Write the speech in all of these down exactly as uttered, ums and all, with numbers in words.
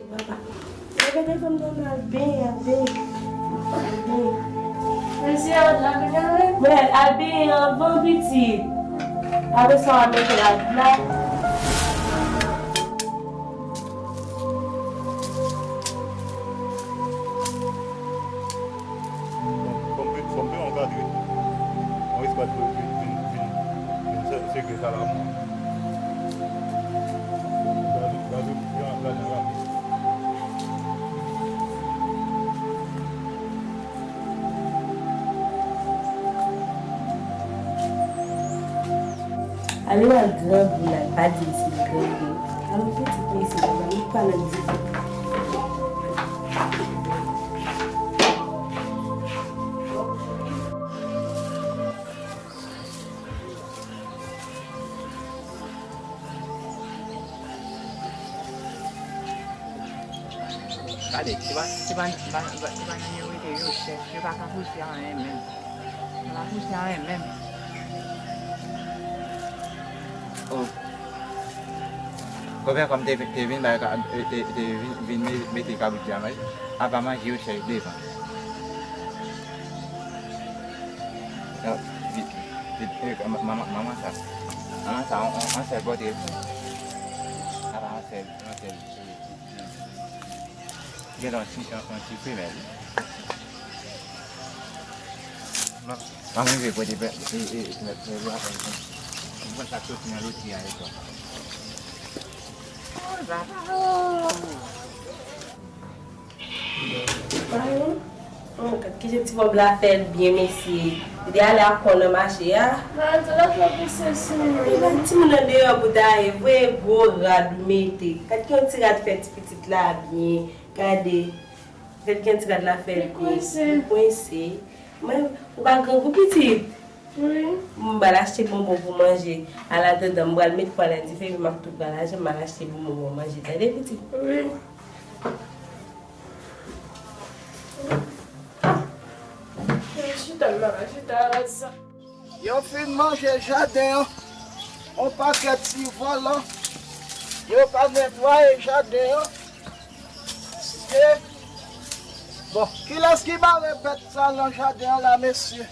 Papa, leve devan m, al benyen, al benyen. Al benyen. Mesye, al la, benyen, wi. Mwen, al benyen anvan, pitit. Apre sa, w a mete la, la. Bon, bon, bon, bon, ankadre. Yon espas pou vin, vin, vin, vin se-, segle sa la, mwen. Gade, gade, gade, gade. Ale al grangou la, pa di m se grangou. Alò pitit mesye, papa, nou pa nan dife. Gade, se pa, se pa, se pa, se pa nan yo rete yo, chèf. Yo pa ka pouse anyen menm. Yo pa pouse anyen menm. Oh. Konbyen kòm te, te vin bay ka-, te, te vin, vin me-, mete kabrit la manje? Apa manje yo chèf devan. Yo, vi-, vi-, eh, manman, manman sa. Manman sa, on, on, on sèl pote. Apa on sèl, on sèl. Gen yon ti, yon, yon ti femèl. M ap rive pote pè, e, e, e, pè, pè, pè, pè, m konn sa k soti nan lotri a, e, kwa. Oh, papa, oh. Mayon, oh, gad kijan ti bòb la fè l byen, mesye. Li te ale ak kò nan mache a. Mayon, ti lòt lòt pou sesi. E, men timoun nan deyò pou ta ye, voye gwo rad ou mete. Gad ki yon ti rad fè ti pitit la byen. Gade. Gad ki yon ti rad la fè l byen. Li kwense. Li kwense. Men, ou pa grangou, pitit? Wi. M pral achte bonbon pou manje. An atandan, m pral met fwa nan dife, epi m ak tou pral achte, m al achte bonbon pou manje. Tande, pitit? Wi. Chita, m nan chita, rad sa. Yo fin manje jaden an. On pakèt ti vòlò. Yo pa netwaye jaden an. Mesye. Bon, kilès ki bare bèt sa nan jaden an la, mesye?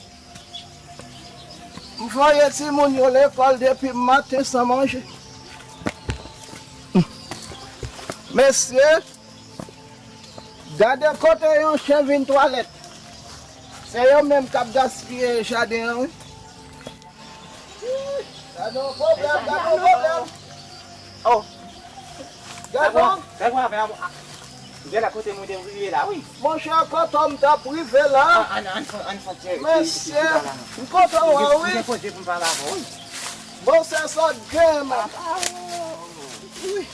M voye timoun yo lekòl depi maten san manje. Mesye, gade kote yon chen vin twalèt. Se yo menm k ap gaspiye jaden an, wi. Gade yon pwoblèm, gade yon pwoblèm. Oh. Gade yon. Gade yon avè a. Gade la kote mwen te rive la, wi. Monchè, kote m t ap rive la. An, an, an, an, an, an, mesye, m kontan wè w, wi. Mwen te poze pou m pale avè w, wi. Bon, se sa k gen, man. Wi.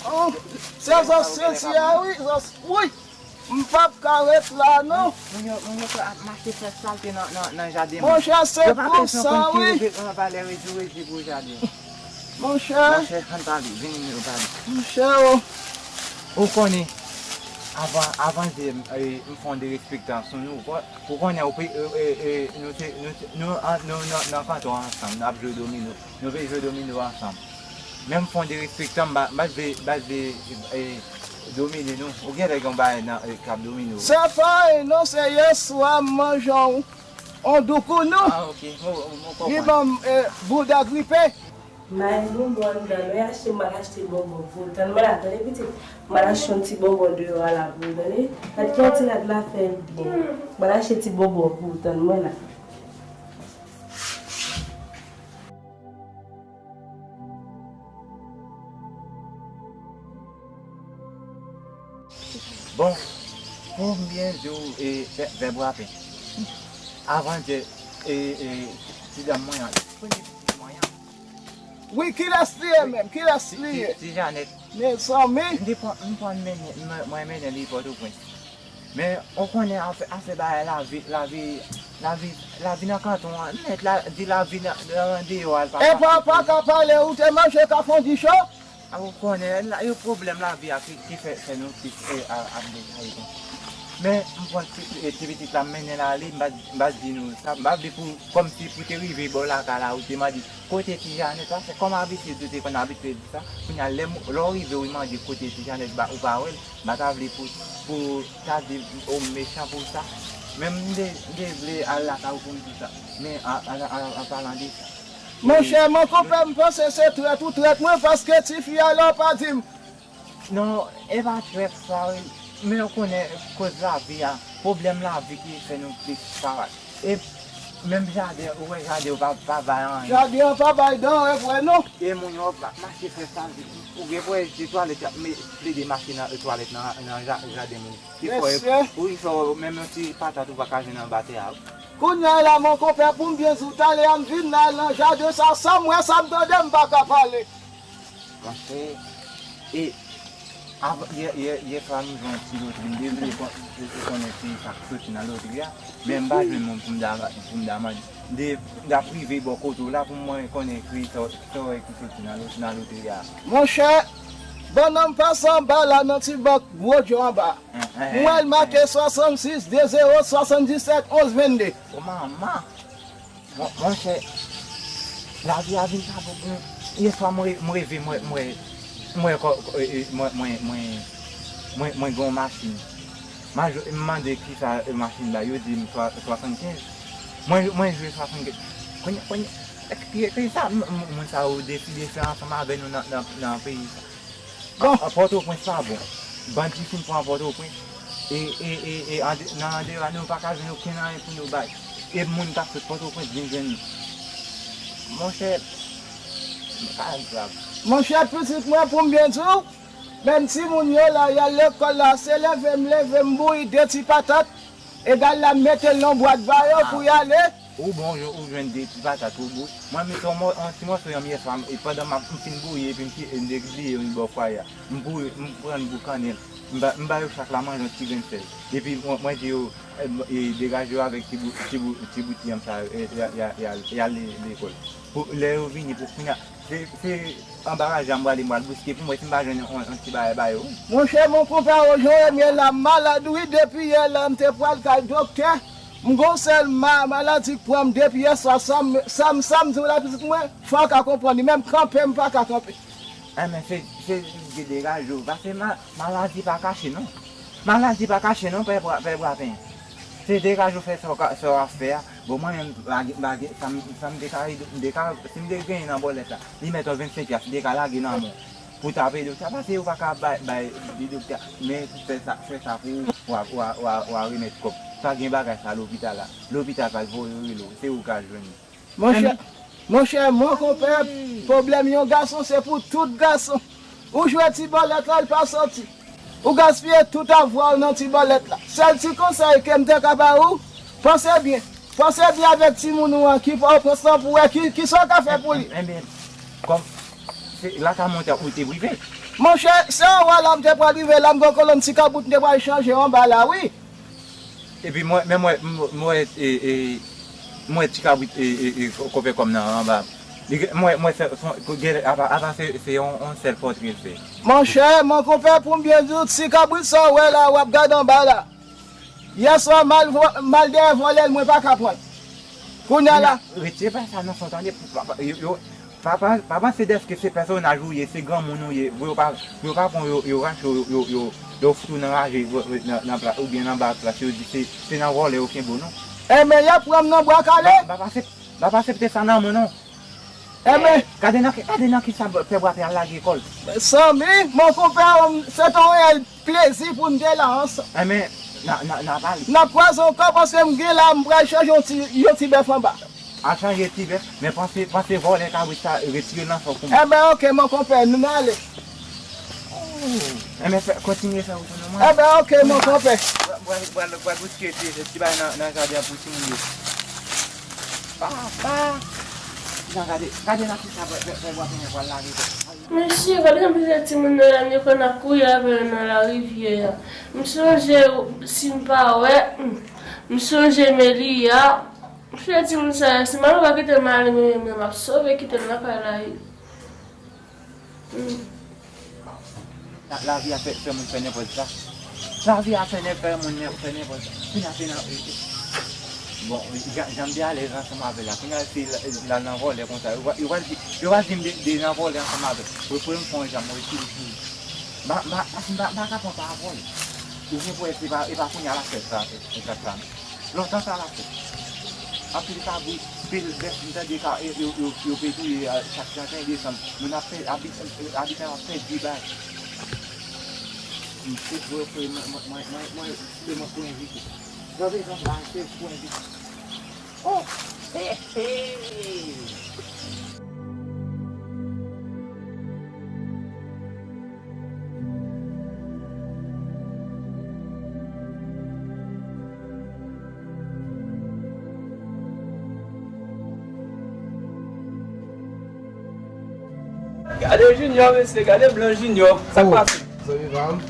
Oh, se zòt sezi a, wi, zòt, wi. M p ap ka ret la, non. Moun yo, moun yo ap mache fè salte nan, nan, nan jaden moun. Monchè, se konsa, wi. Yo pa bezwen konn ki reve-, valè redi redi pou jaden. Monchè. Monchè, ann pale, vini nou pale. Monchè, o. Ou konnen, avan, avan de, e, m fè yon derespektan sou nou, ou konnen, ou pe-, e, e, e, nou te, nou te, nou, an, nou, nou, nan kanton ansanm, n ap jwe domino. Nou pe jwe domino ansanm. Men m fè yon derespektan, m pa, m pa vle, m pa vle, e, domine nou. Ou genlè gen yon bagay nan, e, k ap domine w. Se pa, e, non, se yèswa m manje yon, yon doukounou. Ah, ok. Mwen, mwen konprann. Li ban m, e, bouda gripe. M al bonbon anndan, nou achte, m al achte bonbon pou ou. Tann mwen la, tande pitit. M al achte yon ti bonbon deyò a la pou ou, tande. Gad ki yon ti rad la fè l byen. M al achte ti bonbon pou ou, tann mwen la. Bon, pou m byen di w, e, vè-, vèb rape. Avantyè, e, e, ti dam mwen an, premye pitit mwen an. Wi, kilès li ye menm? Kilès li ye? Ti, ti, ti Janèt. Mezanmi. M te pran, m pran mennen, mwen, mwen mennen li Pòtoprens. Men, ou konnen afè, afè bagay lavi, lavi, lavi, lavi nan kanton an, nèt la, di lavi nan, nan deyò a, l pa fasil. E pa, pa ka pale, ou te manje kafondicho? A, ou konnen, la, yo pwoblèm lavi a ki, ki fè, fè nou plis, e, a, ap degaje konsa. Men, m pran ti, e, ti pitit la, m mennen l ale, m pa, m pa di nou sa, m pa vle pou, kòmsi pou te rive bò lakay la, ou te mande, kote ti Janèt la, se kòm abitid, ou te konn abitye di sa, kounye a, lè m, lè w rive, ou mande kote ti Janèt, ba, ou pa wè l, m pa ta vle pou, pou ta di, o, m mechan pou sa, men m te, m te vle al lakay ou pou m di sa, men a, a, a, an palan de sa. Monchè, mon konpè, m panse se trèt ou trèt mwen, paske tifi a la w pa di m. Non, e pa trèt sa, wi. Men ou konnen, koz lavi a, pwoblèm lavi ki fè nou plis parèt. E menm jaden, ou wè jaden, ou pa, pa bay anyen. Jaden an pa bay dan, e vre non. E moun yo ap mache fè sa, ou gen pou wè se twalèt y ap me-, plede mache nan twalèt nan, nan ja-, jaden moun. Ki fè, wi, fè menm yon ti patat ou pa ka jwenn anba tè a, wi. Kounye a la, mon konpè, pou m byen di w, talè a m vin nan, nan jaden sa, sa m wè, sa m tande, m pa ka pale. Monchè, e, avan, yè, yè, yè swa nou jwenn yon ti lotri, m te vle kon-, konnen ki sa k soti nan lotri a, men m pa jwenn moun pou m da-, pou m damande. M te, m t ap rive bò kote w la pou mwen konnen ki sa, sa w wè ki soti nan lo-, nan lotri a. Monchè, bannanm pase anba la nan ti bank gwo djo anba. M wè l make swasannsis de zewo swasanndisèt onz vennde. O manman! Mon, monchè, lavi a vin sa pou mwen. Yè swa mwen, mwen reve, mwen, mwen, mwen, mwen, mwen gen yon machin. M mande kisa machin ba yo, di m swa-, swasannkenz. Mwen, mwen jwe swasannkenz. Kounye, kounye, ki, ki sa moun sa yo deside fè ansanm avè nou nan, nan, nan peyi sa? Bon. A, a Pòtoprens pa bon. Bandi fin pran Pòtoprens. E, e, e, e ande-, nan andeyò a, nou pa ka jwenn okenn anyen pou nou bay. E moun k ap sot Pòtoprens vin jwenn nou. Monchè, pa grav. Monchè, pitit mwen, pou m byen di w, menm timoun yo la, y al lekòl la, se leve m leve, m bouyi de ti patat, egal la, m mete l nan bwat ba yo pou y ale. Ou bon, ou jwenn de ti patat ou bouyi. Mwen, m te yon mò-, yon ti mòso yanm yè swa, e pandan m ap, m fin bouyi, epi m ki, m te bliye yon bò fwaye a. M bouyi, m pran boukannen l. M ba, m ba yo chak la manje yon ti grenn sèl. Epi mwen, mwen di yo, e, e, degaje yo avèk ti bout, ti bout, ti bout yanm sa yo, e, y a, y a, y a, y a ale lekòl. Pou, lè yo vini, pou kounye a, se, se anba raje a m prale, m pral bouske pou m wè si m pa jwenn yon, yon ti bagay ba yo. Monchè, mon konpè, o jan w ye la, m malad, wi, depi yè la, m te pral kay doktè. M gon sèl ma-, maladi k pran m depi yè swa, sa m, sa m, sa m di w la, pitit mwen, fò w ka konprann li, menm kanpe, m pa ka kanpe. Enben, se, se, se degaje w, paske ma-, maladi pa kache, non. Maladi pa kache, non, pè bra-, pè Brapen. Se degaje w fè sa w ka, sa w ap fè a. Bon, mwen menm, m pa gen, m pa gen, sa m, sa m te ka ede, m te ka, si m te genyen nan bòlèt la, li mèt yon vennsenk pyas, m te ka lage nan men w. Pou tape doktè a, paske yo pa ka bay, bay di doktè a, men fè sa, fè sa pou w, w a, w a, w a, w a remèt kòb. Pa gen bagay sa lopital la. Lopital pral voye yo rele w, se ou k al jwenn li. Monchè, monchè, mon konpè, pwoblèm yon gason se pou tout gason. Ou jwe ti bòlèt la, l pa soti. Ou gaspiye tout avwa w nan ti bòlèt la. Sèl ti konsèy ke m te ka ba ou, panse byen. Panse byen avèk timoun ou an ki Pòtoprens lan pou wè ki, ki sa w ka fè pou li. Enben, kòm se lakay mwen te ap moute prive. Monchè, se anwo la m te pral rive la, m gen kolonn ti kabrit m te pral chanje anba la, wi. Epi mwen, men mwen, mwen, e, e, mwen ti kabrit, e, e, e, ko-, kope kòm nan anba. Li gen, mwen, mwen, se, se, gen, apa, apa se, se yon, yon sèl pòtre l fè. Monchè, mon konpè, pou m byen di w, ti kabrit sa w wè la, w ap gade anba la. Yè swa, m al vo-, m al dèyè vòlè l, mwen pa ka pran l. Kounye a la. Retire pa sa nan son tande, pou, pa, pa, yo, yo, pa, pa, pa panse dèske se pèsonaj ou ye, se granmoun ou ye, pou yo pa, pou yo pa pran yo, yo rache, yo, yo, yo, yo fout ou nan raje, yo, yo, nan, nan pla-, oubyen nan ba plas, yo di se, se nan vòlè yo kenbe w, non. Enben, y ap pran m nan bwa kale. M pa, m pa aksep-, m pa aksepte sa nan mwen, non. Enben. Gade nan ki, gade nan ki sa pè Brapen al lage kò l. Zanmi, mon konpè, se te yon reyèl plezi pou n te la ansanm. Enben, n a, n a, n a pale. N ap kwaze ankò paske m gen la, m pral chanje yon ti, yon ti bèf anba. Al chanje ti bèf, men panse, panse vòlè kabrit sa, retire l nan fò pou mwen. Enben, oke, mon konpè, nou n ale. Enben, fè, kontinye fè wout ou non, mwen. Enben, oke, mon konpè. Pral, pral, pral bouske ti, ti bagay nan, nan jaden an pou timoun yo. Papa! Jan gade, gade nan ki sa pè, pè, pè Brapen pral lage kò. Mesye, gade jan mesye timoun nan la, yo konn ap kouri avè yo nan larivyè a. M sonje, si m pa wè, hmm, m sonje Melia. Mesye timoun sa yo, si manman pa kite m ale, men, men m ap sove kite l lakay la, wi. Hmm. La, lavi a fè, fè moun fè nenpòt sa. Lavi a fè nèg fè moun nèg fè nenpòt sa. Kounye a se nan, bon, jan, jan m te alèz ansanm avè l la. Kounye a se l, l al nan vòlè konsa. Yo va, yo va di, yo va di m de, de nan vòlè ansanm avè l. Pou, pou m fè yon jan, mwen retire pou li. M pa, m pa, m pa, m pa ka pran pawòl. Ou gen pou wè se pa, e pa kounye a l ap fè sa, e, e sa, sa. Lontan sa l ap fè. Anpil kabrit, pil bèf, m tande ka, yo, yo, yo, yo pe touye, a, chak trant et un desanm. Moun ap pè, abit-, abitan ap pèdi bay. M se pou yo fè, mwen, mwen, mwen, mwen, mwen, se mwen pou envite. Jòj Jean Baptiste pou envite. Oh! He, he! Gade Junior, mesye, gade blan Junior. Sa k pase? Zanmi pa m.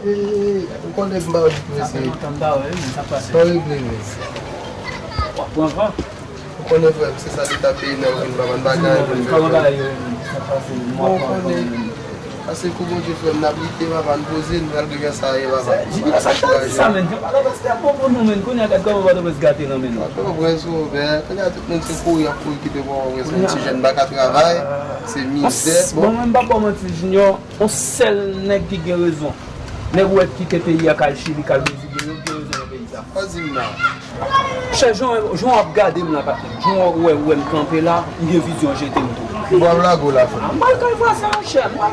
Ee, ou konnen m pa di pou mesye. Sa fè lontan m pa wè, men sa k pase? Sa regle, men. W ap pran van? Ou konnen frè m, se sa leta peyi n nan vin ban bann bagay pou n fè. Kòman bagay yo ye menm? Sa k pase? Bon, ou konnen, pase kou Bondye frè m, n ap lite papa, n poze, n pral rive sa ye papa. Junior, sa k ta di sa menm? Pòtoprens te bon pou nou menm, kounye a gad kòman Pòtoprens gate nan men nou. Pòtoprens ouvè, kounye a tout moun se kouri ap kouri kite Pòtoprens, menm ti jèn pa ka travay, se mizè. Bon, mwen m p ap ba w manti Junior, yon sèl nèg ki gen rezon. Nèg ou wè k kite peyi a k al Chili, k al Brezil, yo ki gen rezon nan peyi sa. Pa di m nan. Chè, jan, jan w ap gade m la, patnè m, jan w wè, wè m kanpe la, m gen vizyon jete m tou. Bon, m lage w la, frè. A, m pral kay vwazen, monchè. M pral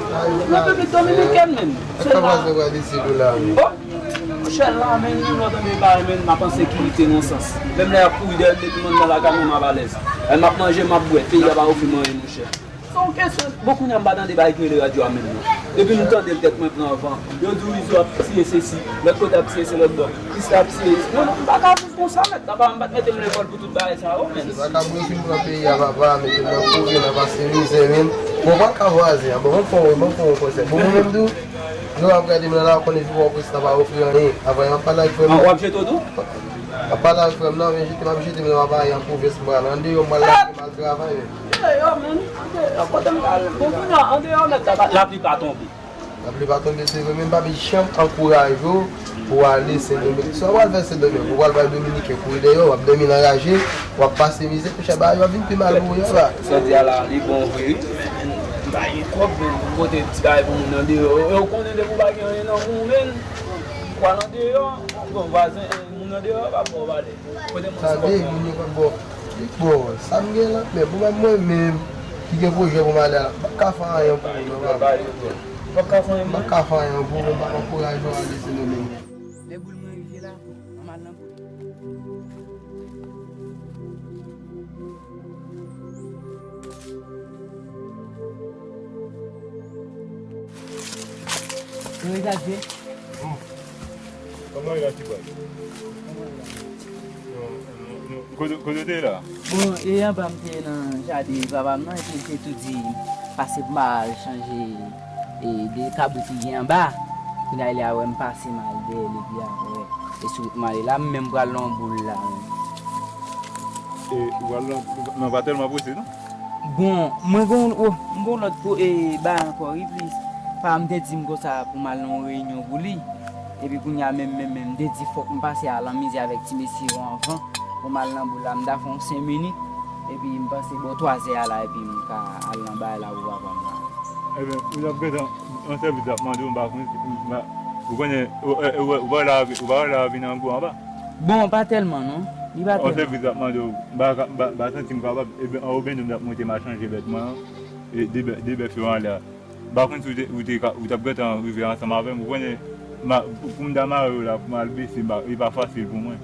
Repiblik Dominikèn menm. Se la. Kay vwazen pral isit ou la, wi. Oh, monchè, la, men, nou lòt anbe bagay, men, m ap an sekirite nan sans. Menm lè y ap kouri dèyè m, depi m anndan lakay mwen, m ap alèz. Lè m ap manje, m ap bwè. Peyi a pa ofri m anyen, monchè. Se yon kesyon, bon, kounye a m pa tande bagay ki rele radyo a menm non. Depi m tande l, tèt mwen pran van. Yo di w Izo ap tiye sesi, lòt kote ap tiye se lòt bò. Krista ap tiye. Non, non, m pa ka viv konsa, mèt. Papa m pa t mete m lekòl pou tout bagay sa yo, men. Se pa ka pou yo fin pran peyi a, papa, mete m nan kouri, nan pase mizè, men. Bon, pral ka vwazen an. Bon, ban m fè w, ban m fè w yon konsèy. Bon, mwen menm tou, lè w ap gade m nan la, w konnen figi w Krista pa ofri anyen. Apre, m ap pale ak frè m. Ah, w ap jete w tou? M ap pale ak frè m nan, men jete m ap jete m nan, m ap ale an pwovens, m pral andeyò, m pral lage, m al travay, men. Andeyò, men, andeyò, kote m pral? Bon, kounye a, andeyò nèt la, lapli pa tonbe. Lapli pa tonbe, se vre, men m p ap janm ankouraje w pou w ale Sendomeng. Sa w pral fè Sendomeng? Ou pral bay Dominiken kouri dèyè w, w ap dòmi nan raje, w ap pase mizè, monchè, bagay yo ap vin pi mal pou ou, papa. Sa w di a la, li bon vre, wi. M pa gen kòb, men m pote ti bagay pou moun andeyò. E w konnen depi w pa gen anyen nan men w, men, ou pral andeyò, bon, vwazen, moun andeyò pa ba w valè. Kote moun se kòb la? Moun yo pa ba w. Bon, sa m gen la, men pou mwen menm ki gen pwojè pou m ale a la, m p ap ka fè anyen pou ou non, papa. M p ap ka fè anyen pou ou, m p ap ankouraje w ale Sendomeng. Lè boul mwen rive la, m al nan boul. Yo regaje. Kòman yo la ti bòy? Kote w te ye la? Bon, e anba m te nan jaden papa m nan, epi l te tou di pase pou m al chanje e de kabrit ki gen anba. Kounye a li a wè m pase m al dèyè l epi a wè. E sou wout m ale la, m menm pral nan yon boul la menm. E ou pral nan, nan pa tèlman prese non. Bon, mwen gon, oh, m gon lòt po, e, bagay ankò, wi, plis. Pa m te di m konsa pou m al nan yon reyinyon pou li. Epi kounye a menm, menm, menm, m te di fòk m pase al an mize avèk ti mesye yo anvan pou m al nan boul la. M ta fè yon senk minit, epi m panse bò twazè a la, epi m ka al nan bagay la pou papa m la. Ebyen, ou t ap gentan, yon sèvis l ap mande w, m pa konn si, m pa, ou konnen, ou, ou, ou, ou pa wè la, ou pa wè la vin an gwo anba? Bon, pa tèlman non. Li pa tèlman. Yon sèvis l ap mande w, m pa ka, m pa, m pa santi m kapab, ebyen, anwo bendo m t ap monte m a chanje bèt mwen an, e de bè-, de bèf yo anlè a. M pa konn si w te, ou te ka, ou t ap gentan rive ansanm avè m, ou konnen, ma, pou, pou m ta mare yo la, pou m al bese, m pa, li pa fasil pou mwen.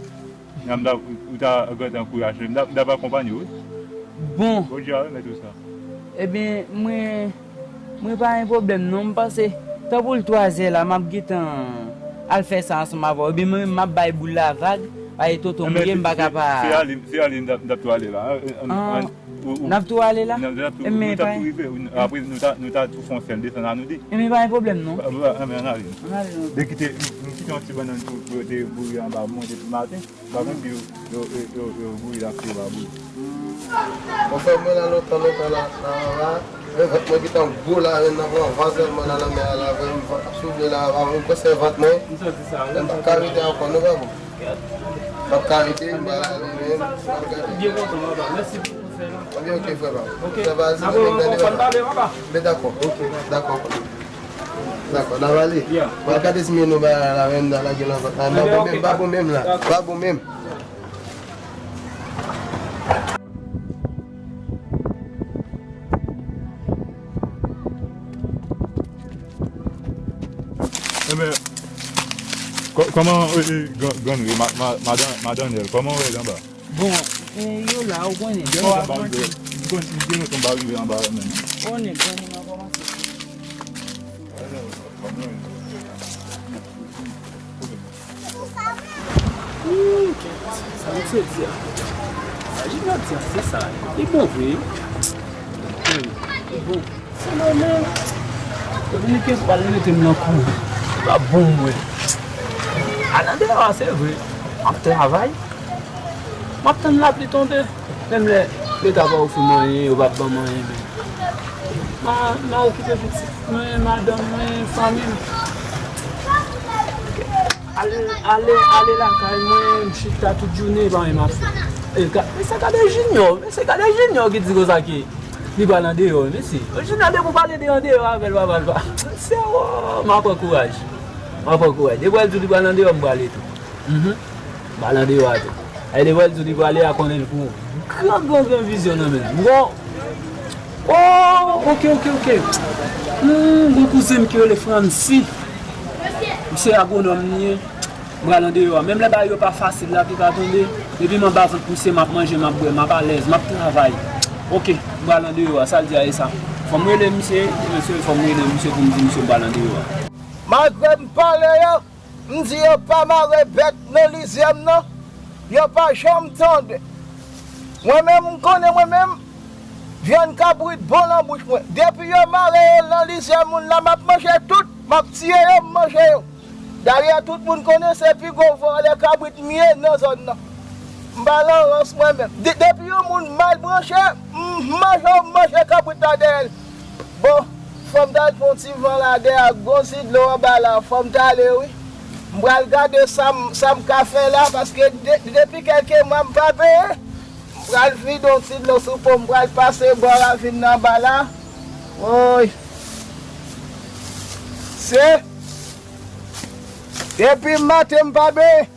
Nan m ta, ou ta gentan kouraje m, m ta, m ta pral konpanye w, wi. Bon. Bondye a remèt ou sa. Ebyen, mwen, mwen pa gen pwoblèm non, m panse, tanpri l twazè la, m ap gentan al fè sa ansanm avè w. Ebyen, mwen menm, m ap bay boul la vag, paske tonton m ye, m pa ka pa. Se ale, se ale, m t ap, m t ap tou ale la. An, an, an, ou, ou, n ap tou ale la? N ap, n ap tou, nou t ap tou rive, ou, apre, nou ta, nou ta tou fè yon sèl desann a nou de. Ebyen, pa gen pwoblèm non. Ba, ba, enben, ann ale. Ann ale non. Te kite, m, m kite yon ti bannann pou, pou yo te boure anba, m manje tout maten. M pa konn si yo, yo, yo, yo, yo bouyi l ap fè yo pa bouyi. Bon, frè mwen la lontan, lontan la, la, la, la. Men vant mwen gentan gwo la, men nan pran van sèlman nan lanmè a la, vrèman, van ap soufle la, a mwen kwè se vant mwen. M santi sa, wi. M pa ka rete ankò, non, pa bon. M pa ka rete, m pral ale, men m pral gade. Byen kontan, papa. Mèsi pou konsèy la. Ebyen, ok, frè pa m. Ok. Frè pa m, si nou menm gade, papa. Men dakò, ok, dakò. Dakò, n ap ale. Yeah. M pral gade si men nou ba la, men m nan lage nan vant la. M pa bon menm, m pa bon menm la. M pa bon menm. Enben, kò- kòman, e, e, gran- grann ri, ma- ma- madan- madannyèl, kòman w wè l anba? Bon, e, yo la, ou konnen. Gen lontan m pa rive, m konn- gen lontan m pa rive anba menm. Ou konnen, grann ri nan kòmanse. Hum, kèt. Sa misye di a? Sa Junior di a, se sa. Li bon vre. Wi, li bon. Se nòmal. Dominiken pral mete m nan kou. Li pa bon mwen. Al andeyò a, se vre. M ap travay. M ap tann lapli tonbe. Menm lè Leta pa ofri m anyen, yo p ap ban m anyen, men m a, m a okipe pitit mwen, madanm mwen, fanmi m. Ale, ale, ale lakay mwen, m chita tout jounen, pa anyen m ap fè. E, ga- mesye, gade Junior, mesye, gade Junior ki di konsa ke li pral andeyò, mesye. Junior, depi w pale de andeyò avè l, papa, l pa. Mesye, o, m a pran kouraj. M a pran kouraj. Depi w di li pral andeyò, m prale tou. Mhm. M pral andeyò a tou. E depi w di li prale a, konnen l pou gran, gran, gran vizyon nan men l. Bon. Oh, ok, ok, ok. Hmm, gon kouzen m ki rele Franci. Misye agwonòm li ye. M pral andeyò a. Menm lè bagay yo pa fasil, lapli pa tonbe. Depi m anba vant misye, m ap manje, m ap bwè, m ap alèz, m ap travay. Ok, m pral andeyò a. Sa l di a, e sa. Fò m rele misye, mesye, fò m rele misye pou m di misye m pral andeyò a. Malgre m pale yo, m di yo pa mare bèt nan lizyè m nan, yo pa janm tande. Mwen menm, m konnen mwen menm, vyann kabrit bon nan bouch mwen. Depi yo mare yo nan lizyè moun la, m ap manje tout, m ap tiye yo, m manje yo. Dayè, tout moun konnen se pi gwo vòlè kabrit m ye nan zòn nan. M pa nan rans mwen menm. De- depi yon moun mal branche, m manje, m manje kabrit la dèyè l. Bon, fò m t al pran ti van la dèyè ak gon ti dlo anba la, fò m t ale wi. M pral gade sa m, sa m ka fè la, paske de- depi kèlke mwa m pa benyen. M pral vide yon ti dlo sou po m, m pral pase bò ravin nan anba la. Woy. Se depi maten m pa benyen.